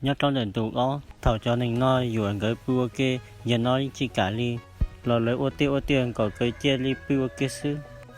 nyob rau ntawm ntu ob. Thaum cov neeg no yuam nkawd pw ua ke, yawg no yeej tsis kam li, los lawv ua tiag ua tiag nkaus nkawd cia li pw ua ke xwb.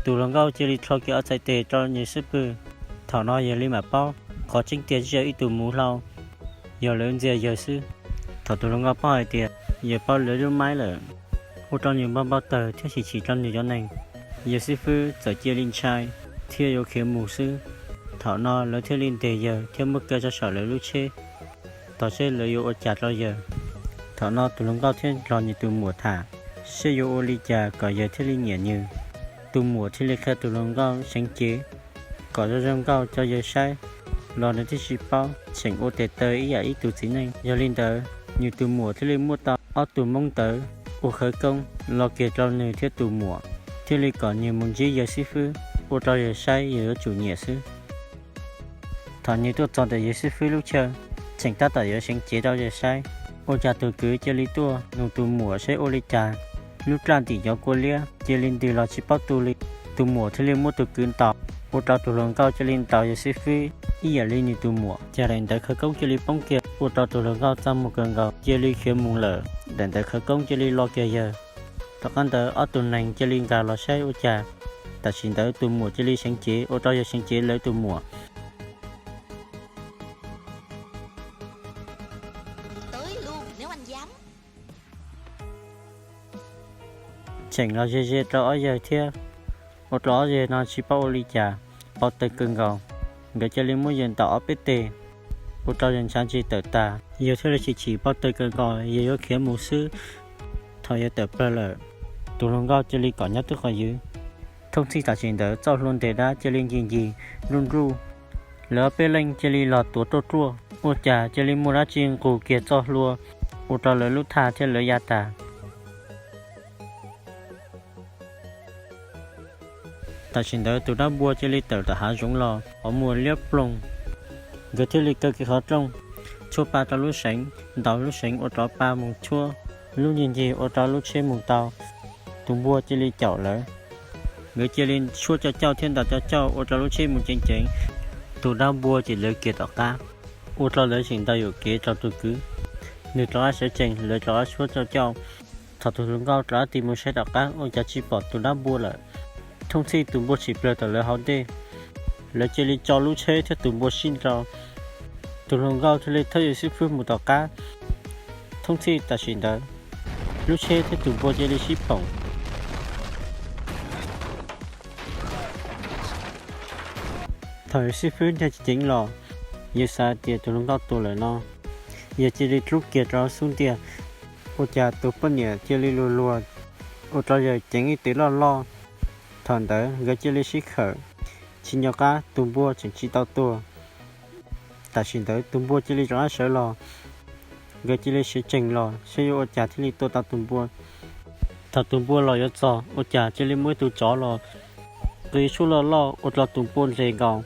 Tus hluas nkauj cia li rho kiag ob txhais tes rau nws xub pwg. Thaum no yawg li mam paub, qhov tseeb tiag tsis yog ib tug muv hlau, yog lawv ntxias yawg xwb. Thaum tus hluas nkauj paub hais tias yawg paub lawv lub maib lawm, ua rau nws npau npau taws thiab chim chim rau nws cov neeg. Yawg xib fwb txawm cia li ntshai thiab yuav khiav mus xwb. Thaum no lawv thiaj li ntes yawg thiab muab kaw rau saum lawv lub tsheb, tos seb lawv yuav ua cas rau yawg. Thaum no tus hluas nkauj thiaj nrog nws tus muam tham seb yuav ua li cas kom yawg thiaj li nyiam nws. Tus muam thiaj li qhia tus hluas nkauj seev cev kom zoo zoo nkauj rau yawg saib, los nws thiaj tsis paub, tseem ua tes taw ib yam ib tug txiv neej. Yog li ntawd, nws tus muam thiaj li muab tau ob tug moob ntawd ua khawv koob los kiag rau nws thiab tus muam, thiaj li kom nws mus ntsib yawg xib fwb, ua rau yawg saib yawg yuav tsum nyiam xwb. Thaum nws tuaj txog ntawm yawg xib fwb lub chaw, tseem tab tom yuav seev cev rau yawg saib, ua cas tus kwv cia li tuaj nug tus muam seb ua li cas, lub raj ntim cov kua liab cia li ntws los tsis paub tu li. Tus muam thiaj li muab tus kwv ntaus, ua rau tus hluas nkauj cia li ntaus yawg xib fwb ib yam li nws tus muam, ces daim ntawv khawv koob cia li poob kiag, ua rau tus hluas nkauj txaj muag kawg nkaus cia li khiav mus lawm. Daim ntawv khawv koob cia li lo kiag yawg. Tom qab ntawd ob tug neeg cia li nkag los saib ua cas, tam sim ntawd tus muam cia li seev cev, ua rau yawg seev cev lawv tus muam. Tseem los ze ze rau ob yawg thiab, ua rau ob yawg no tsis paub ua li cas, npau taws kawg nkaus. Nkawd cia li muab yawg ntaus ob peb teg, ua rau yawg ntshav ntsis tawm tas, yawg thiaj li chim chim npau taws kawg nkaus, yawg yuav khiav mus xwb. Thaum yawg tawm plaws lawm, tus hluas nkauj cia li kom nyob twb qhov ywv. Thooj txhij tam sim ntawd txoj hlua ntes dab cia li ncig ncig nruj nruj, lawv ob peb leej cia li los tuav ruaj ruaj, ua cas cia li muaj dab tsi nqus kiag txoj hlua, ua rau lawv lub thaj thiab lawv ya tas. Tam sim ntawd tus dab npua cia li tawm tom hav zoov los, qhov muag liab ploog. Nkawd thiaj li kaw kiag qhov rooj, tshuab pa rau lub seev, ntaus lub seev ua rov pa mus tshuab lub ncig ncig ua rau lub tsheb mus tau. Tus npua cia li caum lawv, nkawd cia li tshuab coj cauj thiab ntaus coj cauj ua rau lub tsheb mus ceev ceev. Tus dab npua ces lawv kiag tom qab, ua rau lawv tseem ntaus yuam kev rau tus kwv. Nws rov qab sawv tsees, lawv rov qab tshuab coj cauj. Thaum tus hluas nkauj rov qab tig mus saib tom qab ua cas tsis pom tus dab npua lawm. Thooj txhij tus npua tshwm plaws tom lawv hauv ntej, lawv cia li tso lub tsheb thiab tus npua sib nrau. Tus hluas nkauj thiaj li thawb yawg xib fwb mus tom qab. Thooj txhij tam sim ntawd, lub tsheb thiab tus npua cia li sib phoom. Thaum yawg xib fwb nteg ceev los, yawg xav tias tus hluas nkauj tuag lawm no, yawg cia li dlub kiag rau xub ntiag. Ua cas tus poj niam cia li luag luag, ua rau yawg ceev ib tes loj loj. Thaum ntawd nkawd cia li sib khawm, tsis nco qab tus npua tseem tsis tau tuag. Tam sim ntawd tus npua cia li rov qab sawv los, nkawd cia li sawv tsees los saib yuav ua cas thiaj li tua tau tus npua. Thaum tus npua los yuav txog ua cas cia li muaj ib tug tsov los qw suab loj loj ua rau tus npua nres nkaus,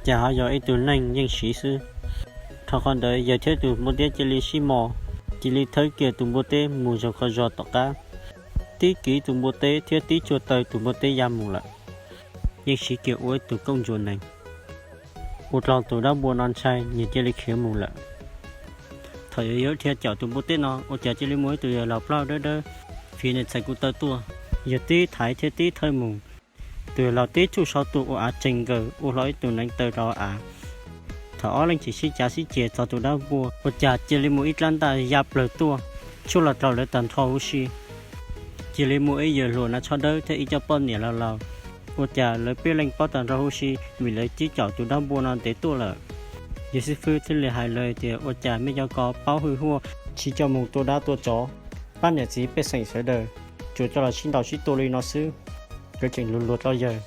cas ho yog ib tug neeg yeej siv xwb. Dhau qhov ntawd yawg thiab tus npua teb cia li sib mos, cia li thawb kiag tus npua teb mus zaug qhov zos tom qab, tib kiv tus npua teb thiab tib tsuag taw tus npua teb ya mus lawm. Yeej siv kiag ua ib tug kooj ntsuam nees, ua rau tus dab npua no ntshai, nws cia li khiav mus lawm. Thaum yawg yuav dhia caum tus npua teb no ua cas cia li muaj ib tug yawg laus plaub dawb dawb fiv nws txhais ko taw tuaj. Yawg tib thaiv thiab tib thawb mus, tus yawg laus tib tsuj saum tus ua av tsees nkaws ua hlo ib tug neev taw rau av. Thaum ob leeg tseem sib cav sib ceg txog tus dab npua ua cas cia li muaj ib rab ntaj ya plaws tuaj, tshuab los rau lawv tag nrho huv si. Cia li muaj ib yawg hluas hnav tsho dawb thiab ib co poj niam laus laus, ua cas lawv peb leeg paub tag nrho huv si vim lawv cib caum tus dab npua no ntev tuaj lawm. Yawg xib fwb thiaj li hais lawv tias ua cas mej cov ko paub hwj huaj, tsis coj mus tua dab tua tsov, pab niam txiv pej xeem sawv daws, tsuas coj los sib ntaus sib tua li no xwb. Nkawd tseem luag luag rau yawg.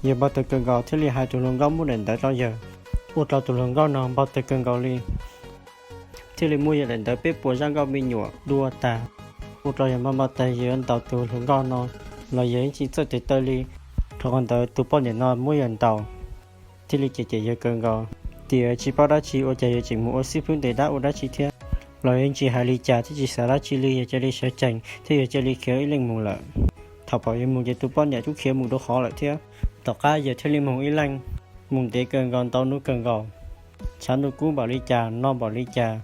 Yawg npau taws kawg nkaus thiaj li hais tus hluas nkauj muab daim ntawv rau yawg, ua rau tus hluas nkauj no npau taws kawg nkaus li, thiaj li muab yawg daim ntawv peb puas zaj nkauj me nyuam dua tag, ua rau yawg npau npau taws yawg yuav ntaus tus hluas nkauj no los yawg yeej tsis txawj tes taw li. Dhau qhov ntawd tus poj niam no muab yawg ntaus, thiaj li cem cem yawg kawg nkaus, tias tsis paub dab tsi ua cas yawg tseem mus ua xib fwb ntes dab ua dab tsi thiab. Los yawg yeej tsis hais li cas thiab tsis xav dab tsi li, yawg cia li sawv tsees thiab yawg cia li khiav ib leeg mus lawm. Thaum pom yawg mus ces tus poj niam kuj khiav mus dua qhov lawm thiab. Tom qab yawg thiaj li mus ib leeg, mus ntev kawg nkaus ntau hnub kawg nkaus. Tshav ntuj kub npaum li cas, no npaum li cas,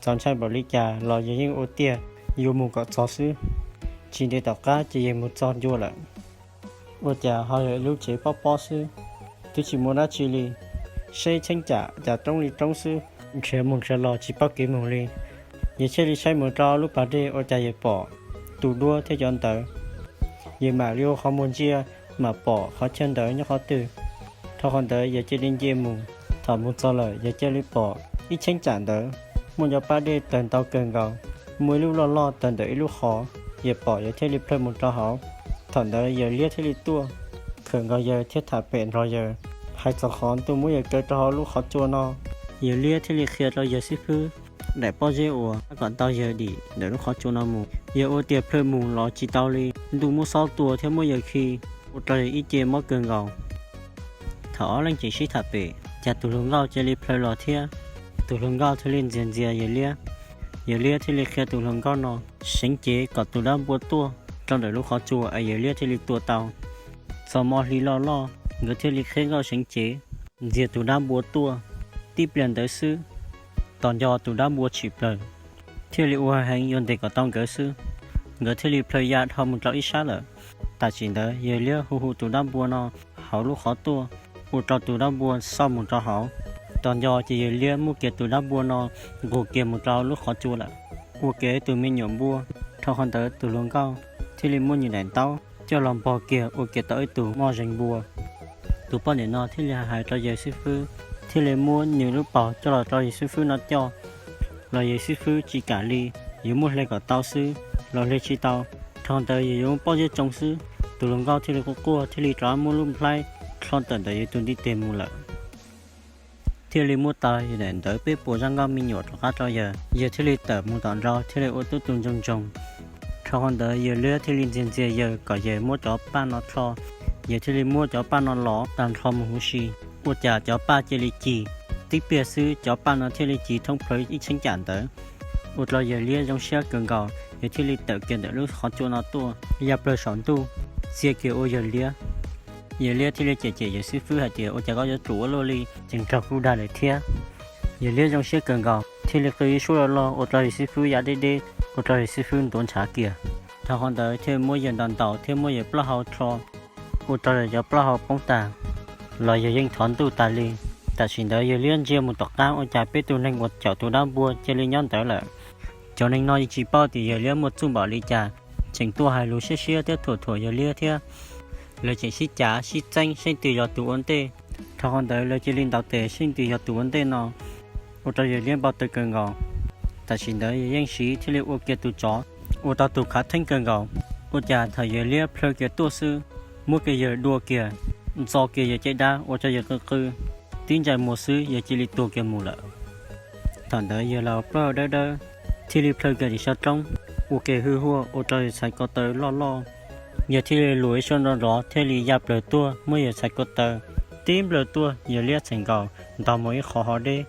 txaus ntshai npaum li cas los yawg yeej ua tiag yuav mus kom txog xwb. Tsis ntev tom qab ces yawg mus txog ncua lawm. Ua cas ho yog ib lub tsev pob pob xwb, twb tsis muaj dab tsi li, saib cheeb tsam cas roob li roob xwb, nrhiav mus nrhiav los tsis paub kev mus li. Yawg thiaj li saib mus rau lub pas dej ua cas yawg pom tus duab thiab cov ntawv. Yawg mam li ua qhov muag ntsia, mam pom qhov chaw ntawv nyob qhov twg. Dhau qhov ntawd yawg cia li nce mus. Thaum mus txog lawm yawg cia li pom ib cheeb tsam ntawd muaj cov pab dej tawg ntau kawg nkaus, muaj ib lub loj loj tawg ntawm ib lub qhov. Yawg pom yawg thiaj li plhaw mus rau hauv. Thaum ntawd yawg liab thiaj li tuaj khawm nkaus yawg thiab tham pem nrog yawg, hais txog qhov ntuj muab yawg kaw rau hauv lub qhov tsua no. Yawg liab thiaj li qhia rau yawg xib fwb daim pob zeb uas kom tau yawg dim ntawm lub qhov tsua no mus. Yawg ua tiag plhaw mus los tsis tau li, ntuj muab xob tua thiab muab yawg khi, ua rau yawg ib ce mob kawg nkaus. Thaum ob leeg tseem sib tham pem, cas tus hluas nkauj cia li plhaw los thiab. Tus hluas nkauj thiaj li ntxias ntxias yawg liab. Yawg liab thiaj li qhia tus hluas nkauj no seev cev kom tus dab npua tuaj rau ntawm lub qhov tsua es yawg liab thiaj li tua tau. Txog hmo hli loj loj nkawd thiaj li qhib nkauj seev cev ntxias tus dab npua tuaj. Tib pliag ntawd xwb, tos nco tus dab npua tshim plaws, thiaj li ua heev yuav ntes kom tau nkawd xwb. Nkawd thiaj li plhaw ya dhau mus rau ib sab lawm. Tam sim ntawd yawg liab hu hu tus dab npua no hauv lub qhov tuaj, ua rau tus dab npua xauj mus rau hauv. Tos nco ces yawg liab muab kiag tus dab npua no nqus kiag mus rau lub qhov tsua lawm, ua kiag ib tug me nyuam npua. Dhau qhov ntawd tus hluas nkauj thiaj li muab nws daim ntaub coj los npog kiag ua kiag tau ib tug moj zeeg npua. Tus poj niam no thiaj li hais rau yawg xib fwb, thiaj li muab nws lub paus coj los rau yawg xib fwb no coj, los yawg xib fwb tsis kam li, yuav muab hle kom tau xwb los hle tsis tau. Dhau ntawd yawg yuav muab pob zeb tsoo xwb. Tus hluas nkauj thiaj li quaj quaj thiaj li rov muab lub nplhaib dho tawm ntawm yawg tus ntiv tes mus lawm, thiaj li muab tau yawg daim ntawv peb puas zaj nkauj me nyuam rov qab rau yawg. Yawg thiaj li tawm mus tom nraud thiaj li ua tub tu ntsoog ntsoog. Dhau qhov ntawd yawg liab thiaj li ntxias ntxias yawg kom yawg muab cov paj no dho. Yawg thiaj li muab cov paj no los tag nrho mus huv si, ua cas cov paj cia li ci. Tib pliag xwb cov paj no thiaj li ci thoob plaws ib cheeb tsam ntawd, ua rau yawg liab zoo siab kawg nkaus. Yawg thiaj li tawm kiag ntawm lub qhov tsua no tuaj ya plaws saum ntuj, txia kiag ua yawg liab. Yawg liab thiaj li cem cem yawg xib fwb hais tias, ua cas koj yuav tsum ua luaj li, tseem raug kuv dag lawm thiab. Yawg liab zoo siab kawg nkaus thiaj li qw ib suab loj loj ua rau yawg xib fwb ya deb deb, ua rau yawg xib fwb ntuav ntshav kiag. Dhau qhov ntawd thiaj muab yawg ntaus ntaus thiab muab yawg plaub hau dho, ua rau yawg cov plaub hau poob tag, los yawg yeej thov ntuj tas li. Tam sim ntawd yawg liab ntsia mus tom qab ua cas peb tug neeg uas caum tus dab npua cia li nyob ntawd lawm. Cov neeg no yeej tsis paub tias yawg liab muaj txuj npaum li cas, tseem tuaj hais lus siab siab thiab thuam thuam yawg liab thiab. Lawv tseem sib cav sib txeeb seb twg yog tus ua ntej. Dhau qhov ntawd lawv cia li ntaus tes seb twg yog tus ua ntej no, ua rau yawg liab npau taws kawg nkaus. Tam sim ntawd yawg yeej siv thiaj li ua kiag tus tsov, ua rau tus khav theeb kawg nkaus. Ua cas thaum yawg liab plhaw kiag tuaj xwb, muab kiag yawg dua kiag, ntxo kiag yawg caj dab ua rau yawg qw qw. Tib ntsais muag xwb yawg cia li tuag kiag mus lawm. Thaum ntawd yawg laus plaub hau dawb dawb thiaj li plhaw kiag tim saum roob, ua kiag hwj huaj ua rau yawg txhais ko taw loj loj. Yawg thiaj li luas ib suab nrov nrov thiaj li ya plaws tuaj muab yawg txhais ko taw tib nplawg tuaj yawg liab txheem nkaus ntog mus ib qho hav deb.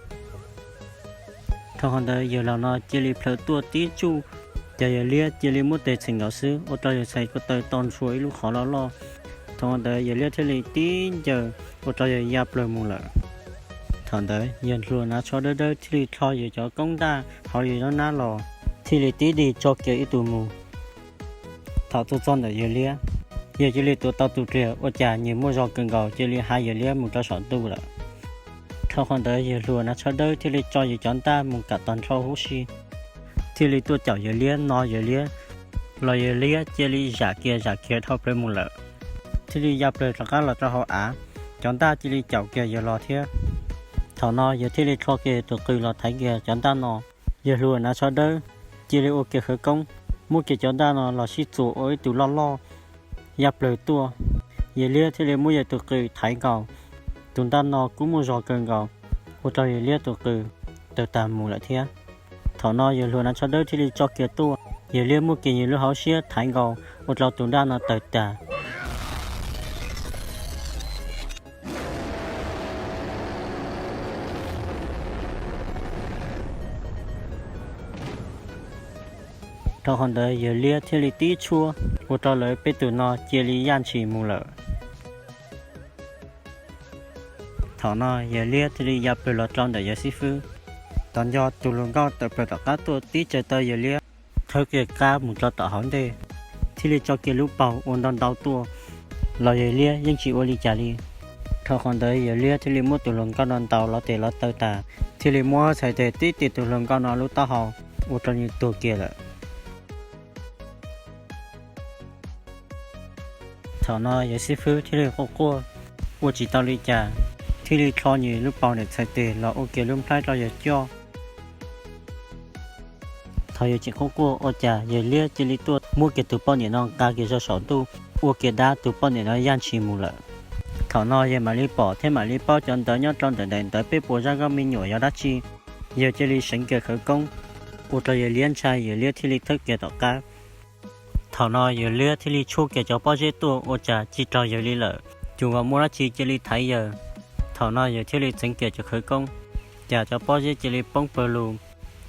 Dhau qhov ntawd yawg laus no cia li plhaw tuaj tib tsuj, ces yawg liab cia li muab tes txheem nkaus xwb ua rau yawg txhais ko taw to ntshua ib lub qhov loj loj. Dhau qhov ntawd yawg liab thiaj li tib ncaws ua rau yawg ya plaws mus lawm. Thaum ntawd yawg hluas hnav tsho dawb dawb thiaj li rho yawg cov koob ntaj hauv yawg nab nab los, thiaj li tib dig tso kiag ib tug mus. Thaum tuaj txog ntawm yawg liab, yawg cia li tuav tau tus riam ua cas nyias muaj zog kawg nkaus cia li hais yawg liab mus rau saum ntuj lawm. Dhau qhov ntawd yawg hluas hnav tsho dawb thiaj li tso yawg cov ntaj mus kam tag nrho huv si, thiaj li tuaj caum yawg liab no yawg liab, los yawg liab cia li zam kiag zam kiag dhau plaws mus lawm, thiaj li ya plaws rov qab los rau hauv av. Cov ntaj cia li caum kiag yawg los thiab. Thaum no yawg thiaj li rho kiag tus qws los thaiv kiag cov ntaj no. Yawg hluas hnav tsho dawb cia li ua kiag khawv koob, muab kiag cov ntaj no los sib txuas ua ib tug loj loj ya plaws tuaj. Yawg liab thiaj li muab yawg tus qws thaiv nkaus. Tus ntaj no kuj muaj zog kawg nkaus, ua rau yawg liab tus qws tawg tag mus lawm thiab. Thaum no yawg hluas hnav tsho dawb thiaj li tso kiag tuaj, yawg liab muab kiag yawg lub hauv siab thaiv nkaus ua rau tus ntaj no tawg tag. Dhau qhov ntawd yawg liab thiaj li tib tshuab ua rau lawv peb tus no cia li yaj ntshis mus lawm. Thaum no yawg liab thiaj li ya plawg los rau ntawm yawg xib fwb. Tom nco tus hluas nkauj tawm plaws tom qab tuaj tib tsaws taw yawg liab, thawb kiag qab mus rau tom hauv ntej, thiaj li tso kiag lub paug ua ntau ntau tuaj, los yawg liab yeej tsis ua li cas li. Dhau qhov ntawd yawg liab thiaj li muab tus hluas nkauj no ntaus los tes los taw tas, thiaj li muab txhais tes tib tes tus hluas nkauj no lub taub hau, ua rau nws tuag kiag lawm. Thaum no yawg xib fwb thiaj li quaj quaj, ua tsis tau li cas, thiaj li rho nws lub paug ntawm txhais tes los ua kiag lub nplhaib rau yawg coj. Thaum yawg tseem quaj quaj ua cas yawg liab cia li tuaj muab kiag tus poj niam no nqa kiag rau saum ntuj, ua kiag dab tus poj niam no yaj ntshis mus lawm. Thaum no yawg mam li pom thiab mam li paub cov ntawv nyob rau ntawm daim ntawv peb puas zaj nkauj me nyuam yog dab tsi. Yawg cia li seev kiag khawv koob, ua rau yawg liab ntshai, yawg liab thiaj li thawb kiag tom qab. Thaum no yawg liab thiaj li tshuab kiag cov pob zeb tuaj ua cas tsis raug yawg li lawm, cuag muaj dab tsi cia li thaiv yawg. Thaum no yawg thiaj li txeev kiag cov khawv koob, cas cov pob zeb cia li poob pawg lug.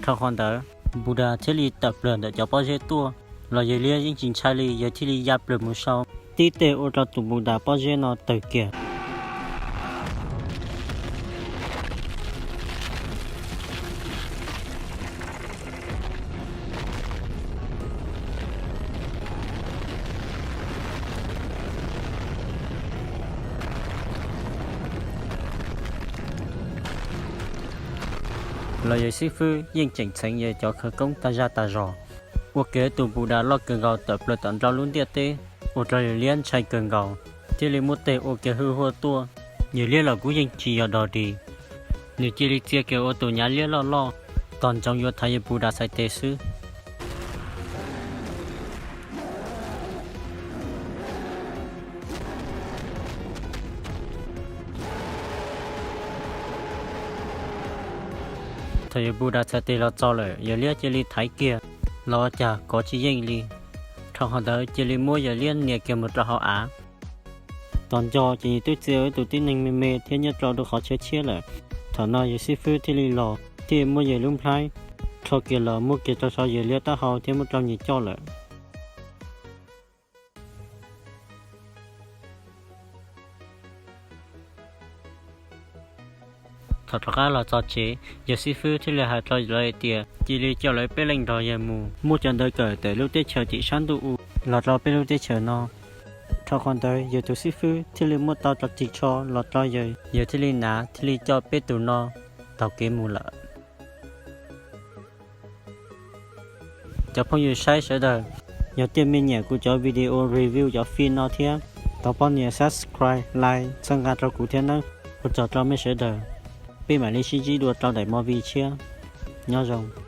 Dhau qhov ntawd Npudas thiaj li tawm plaws ntawm cov pob zeb tuaj, los yawg liab yeej tsis ntshai li, yawg thiaj li ya plaws mus sau tib teg ua rau tus Npudas pob zeb no tawg kiag. Los yawg xib fwb yeej tseem txheev yawg cov khawv koob tag zaj tag zog, ua kiag tus Npudas loj kawg nkaus tawm plaws tom nraum lub ntiaj teb, ua rau yawg liab ntshai kawg nkaus, thiaj li muab tes ua kiag hwj huaj tuaj. Yawg liab los kuj yeej tsis yog dog dig, nws cia li txia kiag ua tus nyav liab loj loj, tos ntsoov yuav thaiv yawg Npudas txhais tes xwb. Thaum yawg Npudas txhais tes los txog lawm, yawg liab cia li thaiv kiag, los ua cas kov tsis yeej li. Dhau qhov ntawd cia li muab yawg liab nias kiag mus rau hauv av. Tos nco ces nws twb txia ua ib tug tib neeg me me thiab nyob rau lub qhov chaw tshiab lawm. Thaum no yawg xib fwb thiaj li los thiaj muab yawg lub nplhaib rho kiag los muab kiag rau saum yawg liab taub hau thiab muab rau nws coj lawm. Thaum rov qab los txog tsev, yawg xib fwb thiaj li hais rau lawv hais tias cia li coj lawv peb leeg nrog yawg mus muab cov ntawv kawm tawm lub teb chaws tim sab ntuj u los rau peb lub teb chaws no. Dhau qhov ntawd yawg tus xib fwb thiaj li muab tau cov ris tsho los rau yawg, yawg thiaj li hnav thiaj li coj peb tus no taug kev mus lawm. Cov phooj ywg saib sawv daws, yog tias mej nyiam kuv cov video review cov film no thiab, thov pab nias subscribe, like, txhawb nqa rau kuv thiab nawb. Ua tsaug rau mej sawv daws, peb mam li sib ntsib dua rau daim movie tshiab. Nyob zoo.